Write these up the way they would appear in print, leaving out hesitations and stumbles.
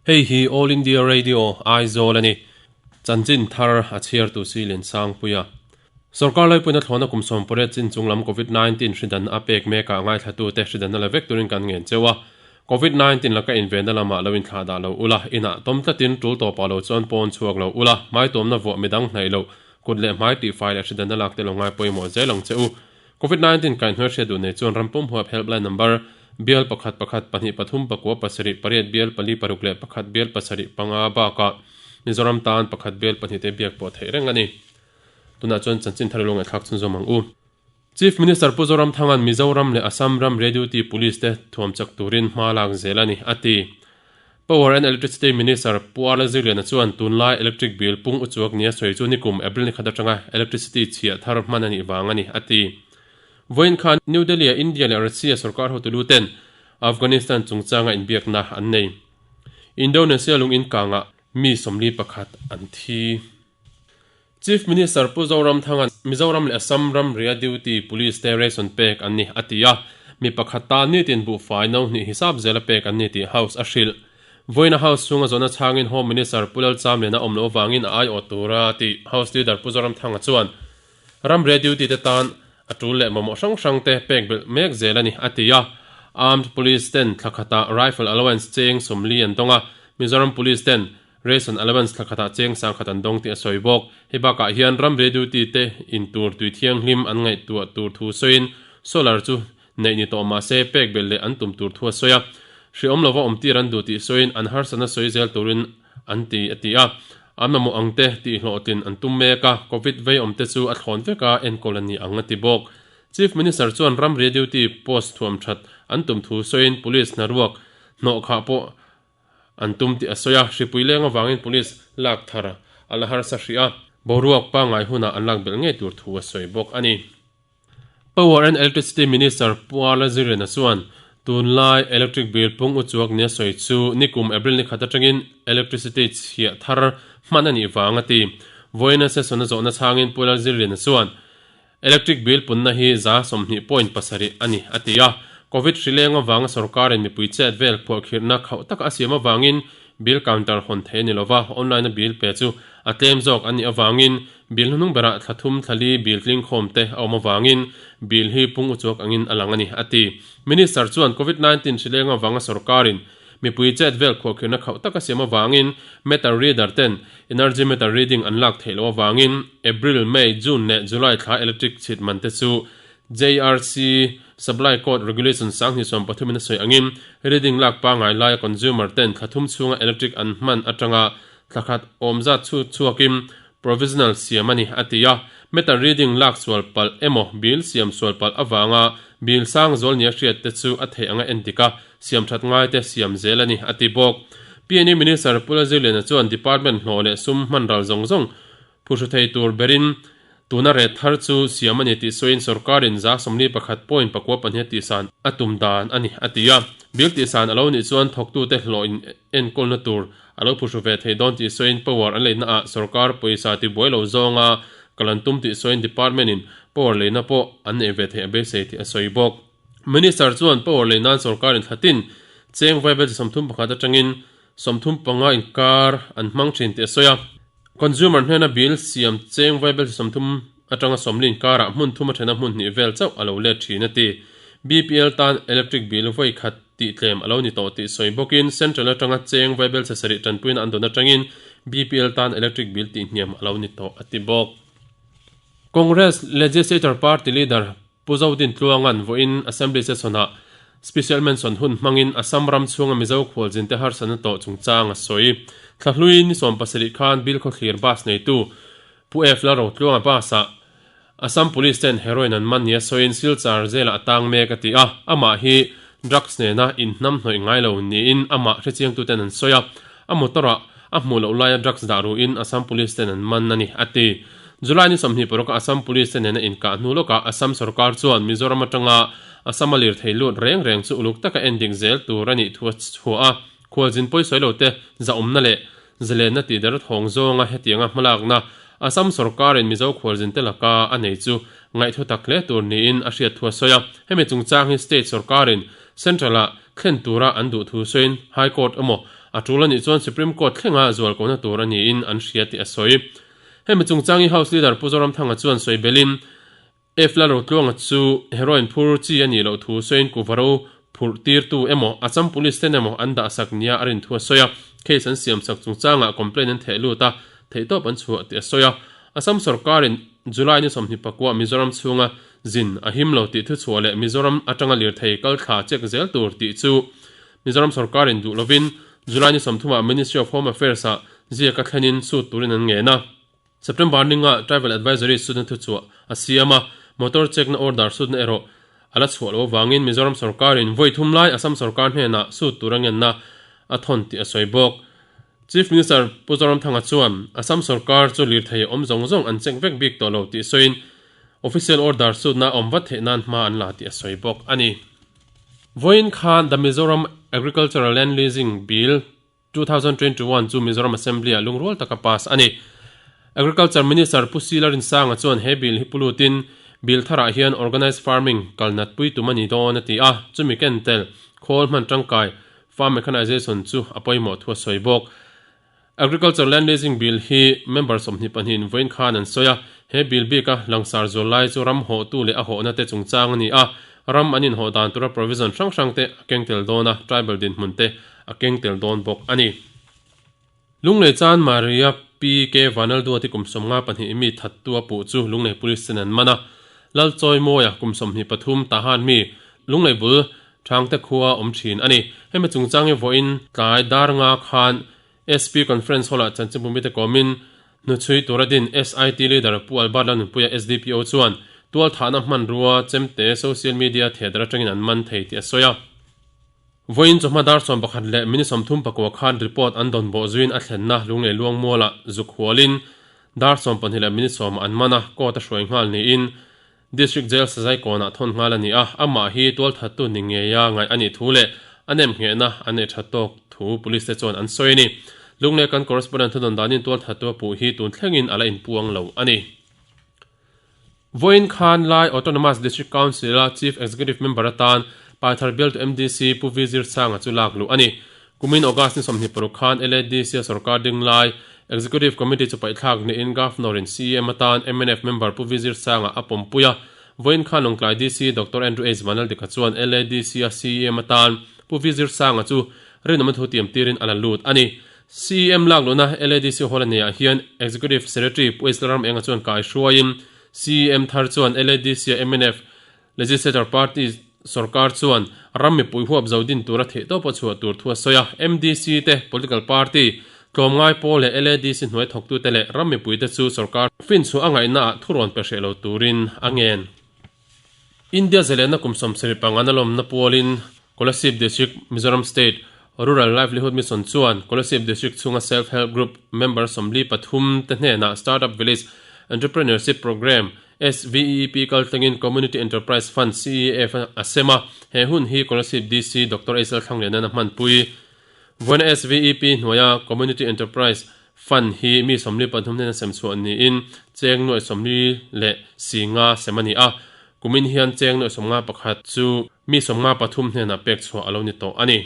Hei hi All India Radio, Aizawl a ni. Chanchin thar a chhiartu si Liansangpuia. Sorkar laipuina thlawhna kum 18 chin chunglam Covid 19 hri danna a pek mekah ngaithlatute hri danna la vek turin kan ngen cheu a. Covid 19 laka invenna lamah lo inthlah dah lo ula, inah tawm tlatin tul tawpah lo chuan pawn chhuak lo ula, hmaituamna vuah midang hnaih loh, kut leh hmai tihfai leh hri danna lak te lo ngai pawimawh zel ang che u. Covid 19 kaihhnuai hriat duh nei chuan rampum huap helpline number bial pakhat pakhat pahnih pathum pakua pasarih pariat bial pali paruk leh pakhat bial pasarih panga bakah Mizoram tan pakhat bial pahnih te biak pawh theih reng a ni. Tunah chuan chanchin thar ilo ngaihthlak chhunzawm ang u. Chief Minister Pu Zoramthanga'n Mizoram leh Assam ram Reduty Police te thuam chak turin hma lak zel a ni, a ti. Power and Electricity Minister Pu Arla Zirliana chuan tunlai electric bill pung uchuak nia sawi chu nikum April ni khat atanga electricity chhiah thar hman a nih vang a ni, a ti. Vawiin khan New Delhi-a India leh Russia sorkar hotu ten Afghanistan chungchanga inbiakna an nei. Indonesia lung inkangah mi 41 an thi. Chief Minister Pu Zoramthanga'n Mizoram leh Assam ramria duty police te ration pek an ni a ti a, mi pakhat tan nitin buhfai no hnih hisap zela pek an ni tih House a hrilh. Vawiina House chhunga zawhna chhangin Home Minister Pu Lalchamliana awm loh avangin a aiawh tura tih House Leader Pu Zoramthanga chuan ramria duty te tan a tul leh mamawh hrang hrang te pek belh mek zel a ni a ti a. Armed Police ten thla khatah rifle allowance cheng 40 an dawng a, Mizoram Police ten Ration allowance thla khatah cheng sangkhat an dawng tih a sawi bawk. Hei bakah hian ramri duty te in tur tui thianghlim an ngaihtuah tur thu sawiin solar chu neih ni tawh mah se pek belh leh an tum tur thu a sawi a. Hriawm lova awm tir an duh tih sawiin an harsatna sawi zel turin an ti a ti a. An mamawh ang te tih hlawhtlin an tum mek a, Covid vei awm te chu a thlawn vek a enkawl a ni ang a ti bawk. Chief Minister chuan ramri duty post thuam that an tum thu sawiin Police hnaruak hnawhkhah pawh An tum tih a sawi a, hripui leng avangin police lak thar a la harsa hrih a, boruak pangngai hunah an lak belh ngei tur thu a sawi bawk a ni. Power and Electricity Minister Pu Arla Zirliana chuan tunlai electric bill pung uchuak nia sawi chu nikum April ni khat atangin electricity chhiah thar hman a nih vang a ti. Vawiina session a zawhna chhangin Pu Lalzirliana chuan Electric bill punna hi 20.7 a ni, a ti a. Covid hri leng avanga sorkarin mipui chet vel phuahkhirhna khauh taka a siam avangin bill counter hawn thei a ni lova, online-a bill pe chu a tlem zawk an nih avangin bill hnuhnung berah thla thum thla li bill tling khawm te a awm avangin bill hi pung uchuak angin a lang a ni, a ti. Minister chuan Covid 19 hri leng avanga sorkarin Mipui chet vel khuahkhirhna khauh taka siam avangin meter reader ten energy meter reading an lak theih loh avangin April, May, June leh July thla electric chhit man te chu JRC Supply Code Regulation 2013 in a sawi angin reading lak pangngai laia consumer ten thla thum chhunga electric an hman atanga thla khat awm zat chhut chhuakin provisional siam a ni, a ti a. Meter reading lak sual palh emaw bill siam sual palh avanga bill sang zual nia hriat te chu a theih anga endik a, siam that ngai te siam zel a ni, a ti bawk. PNU Minister Pu Lalzirliana chuan department hlawh leh sum hman ral zawng zawng phuhru thei tur berin tuna ret thar chu siam a ni tih sawiin sorkarin 41 point pakua pahnih a tihsan a tum dan a ni, a ti a. Bill tihsan a lo nih chuan thawktute hlawh in enkawlna tur a lo phuhru ve thei dawn tih sawiin power an leina ah sorkar pawisa tibuai lo zawnga kal an tum tih sawiin department in power leina pawh an neih ve theih a beisei tih a sawi bawk. Minister chuan power lei nan sorkarin thlatin cheng vaibel chi 31 atangin 35 inkar an hmang thin tih a sawi a. Consumer hnena bill siam cheng vaibel chi 30 atanga 40 inkarah hmun thum a thena hmun hnih vel chauh a lo let thin a ti. BPL tan electric bill vawi khat tih tlem a lo ni tawh tih sawi bawkin central atanga cheng vaibel chhe sarih tanpuina an dawn atangin BPL tan electric bill tih hniam a lo ni tawh a ti bawk. Congress Legislature Party leader Pu Zodin Tluanga'n vawiin Assembly Session-ah Special Mention hun hmangin Assam ram chhunga Mizo khualzinte harsatna tawh chungchang a sawi. Thlahlui ni 70 khan Bill Khawthlir bus neitu Pu F Lalrotluanga bus-ah Assam Police ten heroin an man nia sawiin Silchar zelah a tang mek a ti a, amah hi drugs nena inhnamhnawih ngai lo niin amah hrechiangtuten an sawi a, a motor-ah a hmuh loh laia drugs dah ruin Assam Police ten an man a ni, a ti. July ni 26 a Assam Police te nena inkah hnu lawkah Assam sorkar chuan Mizoram atanga Assam a lirthei lut reng reng chu uluk taka endik zel tur a nih thu a chhuah a, khualzin pawisawi lo te zahawmna leh zalenna tih der thawng zawnga hetianga hmalakna Assam sorkarin Mizo khualzin te laka a nei chu ngaihthu tak hle tur niin a hriat thu a sawi a. Hemi chungchang hi state sorkarin central-ah thlen tura an duh thu sawiin High Court emaw. A tul a nih chuan Supreme Court thlenga zualkona tur a niin an hria tih a sawi. Hemi chungchang hi House Leader Pu Zoramthanga chuan sawi belin F Lalrotluanga chu heroin phur chi a nih loh thu sawiin Kuvaro phurh tirtu emaw Assam Police ten emaw an dahsak nia a rin thu a sawi a, case an siamsak chungchangah complaint an theh lut a, theihtawp an chhuah tih a sawi a. Assam sorkarin July ni 21 Mizoram chhunga zin a him lo tih thuchhuah leh Mizoram atanga lirthei kal thla check zel tur tih chu Mizoram sorkarin duh lovin July ni 30 ah Ministry of Home Affairs ah ziak a thlenin sut turin an ngen a. September ninga Travel Advisory sutna thuchhuah a siam a, motor check na order sutna erawh a la chhuah loh avangin Mizoram sorkarin vawi thum lai Assam sorkar hnenah sut tur a ngenna a thawn tih a sawi bawk. Chief Minister Pu Zoramthanga chuan Assam sorkar chu lirthei awm zawng zawng an check vek bik tawh lo tih sawiin official order sutna a awm vat theih nan hma an la tih a sawi bawk a ni. Vawiin khan The Mizoram Agricultural Land Leasing Bill 2021 chu Mizoram Assembly-ah lungrual taka pass a ni. Agriculture Minister Pu Sila Rinsanga chuan he bill hi pulutin bill tharah hian organised farming kal natpui tum a ni dawn a ti a, chumi ken tel khawl hman tangkai farm mechanisation chu a pawimawh thu a sawi bawk. Agriculture Land Leasing Bill hi member 22 in vawiin khan an sawi a, he bill bika langsar zual lai chu ram hawhtu leh a hawhna te chungchang a ni a, ram an inhawh dan tura provision hrang hrang te a keng tel dawn a, tribal dinhmun te a keng tel dawn bawk a ni. Lunglei chan Maria Pi K Vanalduati kum 52 mi thattu a puh chu Lunglei Police ten an man a, Lalchawimawia kum 23 Tahan mi Lunglei bul Thangte khua awm thin a ni. Hemi chungchang hi vawiin tlai dar nga khan SP Conference Hall-ah chanchinbu mite kawmin hnuchhui tura din SIT Leader Pu Albert Lalnunpuia SDPO chuan tualthahna hmanrua chemte social media thehdar atangin an man thei tih a sawi a. Vawiin chawhma dar 11 leh minute 34 khan report an dawn bawh zuiin a thlenna Lunglei Luangmualah zuk hualin dar 12 leh minute 10 ah an man a, court a hruai nghal niin District Jail Sazaikawnah thawn nghal a ni a, amah hi tualthattu ni ngeia ngaih a nih thu leh a nemnghehna a nei tha tawk thu Police te chuan an sawi a ni. Lunglei kan correspondent thudawn danin tualthattu a puh hi tun thlengin a la inpuang lo a ni. Vawiin khan Lai Autonomous District Council-a Chief Executive Member atan Paithar bialtu MDC Pu V Zirsanga chu lak luh a ni. Kumin August ni 26 khan LADC-a sorkar ding lai Executive Committee chu paihthlak niin Governor-in CEM atan mnf member Pu V Zirsanga a pawmpui a. Vawiin khan Lawngtlai DC Doctor Andrew H Vanaldika chuan LADC-a CEM atan Pu V Zirsanga chu rinawmna thu tiam tirin a la lut a ni. CEM lak luhna LADC hall a neiah hian Executive Secretary Pu H Lalram-Enga chuan kai hruaiin CEM thar chuan LADC-a mnf Legislature Party sorkar chuan ram mipui huap zo din tura theihtawp a chhuah tur thu a sawi a, MDC te, political party, tlawmngai pawl leh LADC hnuai thawktute leh ram mipuite chu sorkar finchhuah a ngaihnaah thurawn pe hreh lo turin a ngen. India zalena kum 75 a lawmna pualin Kolasib District, Mizoram State Rural Livelihood Mission chuan Kolasib District chhunga Self Help Group member 43 te hnenah Startup Village Entrepreneurship Programme, SVEEP, kaltlangin Community Enterprise Fund, CEF, a sem a, he hun hi Kolasib DC Doctor Aisel Thlanglianan a hmanpui. Vawiina SVEEP hnuaia Community Enterprise Fund hi mi 43 hnena sem chhuah niin cheng nuaih 45 sem a ni a, kumin hian cheng nuaih 51 chu mi 53 hnenah pek chhuah a lo ni tawh a ni.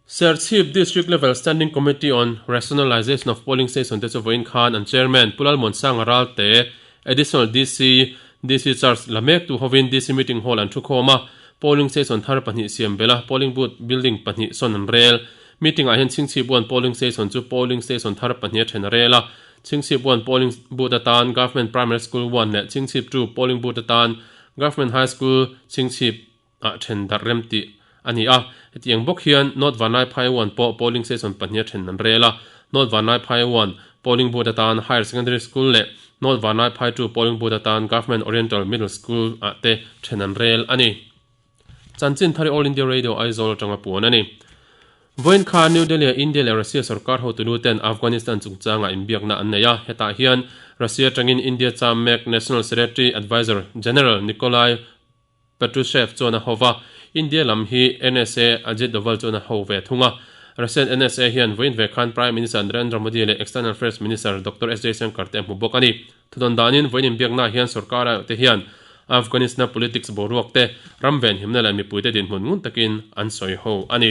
Serchhip District Level Standing Committee on Rationalisation of Polling Station te chu vawiin khan an Chairman Pu Lalmuansanga Ralte, Additional DC, DC Charge la mektu hovin DC Meeting Hall an thukhawm a, Polling Station thar pahnih siam belh a, Polling Booth Building pahnih sawn an rel. Meeting ah hian Chhingchhip One Polling Station chu Polling Station thar pahnih a then a rel a, Chhingchhip One Polling Booth atan Government Primary School One leh Chhingchhip Two Polling Booth atan Government High School Chhingchhip ah then darh rem tih a ni a. Hetiang bawk hian North Vanlaiphai One pawh Polling Station pahnih a then an rel a, North Vanlaiphai One Polling Booth atan Higher Secondary School leh North Vanlaiphai Two Polling Booth atan Government Oriental Middle School ah te then an rel a ni. Chanchin thar hi All India Radio Aizawl atanga puan a ni. Vawiin kha New Delhi-a India leh Russia sorkar hotunu ten Afghanistan chungchangah inbiakna an nei a, hetah hian Russia atangin India cham mek National Secretary Adviser General Nikolai Patrushev chuan a ho va, India lam hi NSA Ajit Doval chuan a ho ve thung a. Russian NSA hian vawiin ve khan Prime Minister Narendra Modi leh External Affairs Minister Doctor S Jaishankar te a hmu bawk a ni. Thudawn danin vawiin inbiaknaah hian sorkar aiawh te hian Afghanistan-a politics boruak te, ram venhimna leh mipuite dinhmun ngun takin an sawi ho a ni.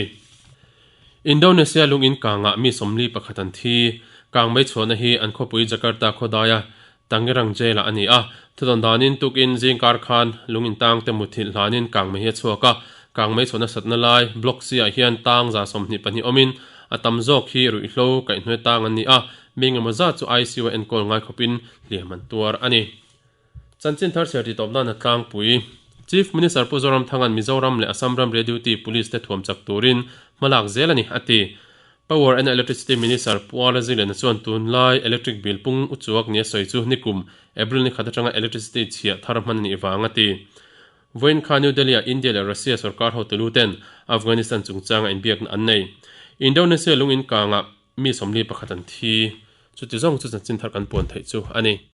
Indonesia lung in kangah mi 41 an thi. Kang mei chhuahna hi an khawpui Jakarta khawdaia Tangerang Jail-ah a ni a. Thudawn danin tukin zingkar khan lung in tang te muthilh hlanin kang mei hi a chhuak a. Kang mei chhuahna satna lai Block C-ah hian tang 22 awmin a tam zawk hi ruihhlo kaihhnuai tang an ni a. Mi engemaw zat chu ICU-a enkawl ngai khawpin hliam an tuar a ni. Chanchin thar chhiar tih tawp nana tlangpui. Chief Minister Pu Zoramthanga'n Mizoram leh Assam ramria duty police te thuam chak turin hmalak zel a ni, a ti. Power and Electricity Minister Pu Arla Ziliana chuan tunlai electric bill pung uchuak nia sawi chu nikum April ni khat atanga electricity chhiah thar hman a nih vang a ti. Vawiin kha New Delhi-ah India leh Russia sorkar hotu ten Afghanistan chungchanga inbiakna an nei. Indonesia lung inkangah mi 41 an thi. Chuti zawng chu chanchin thar kan puan theih chu a ni.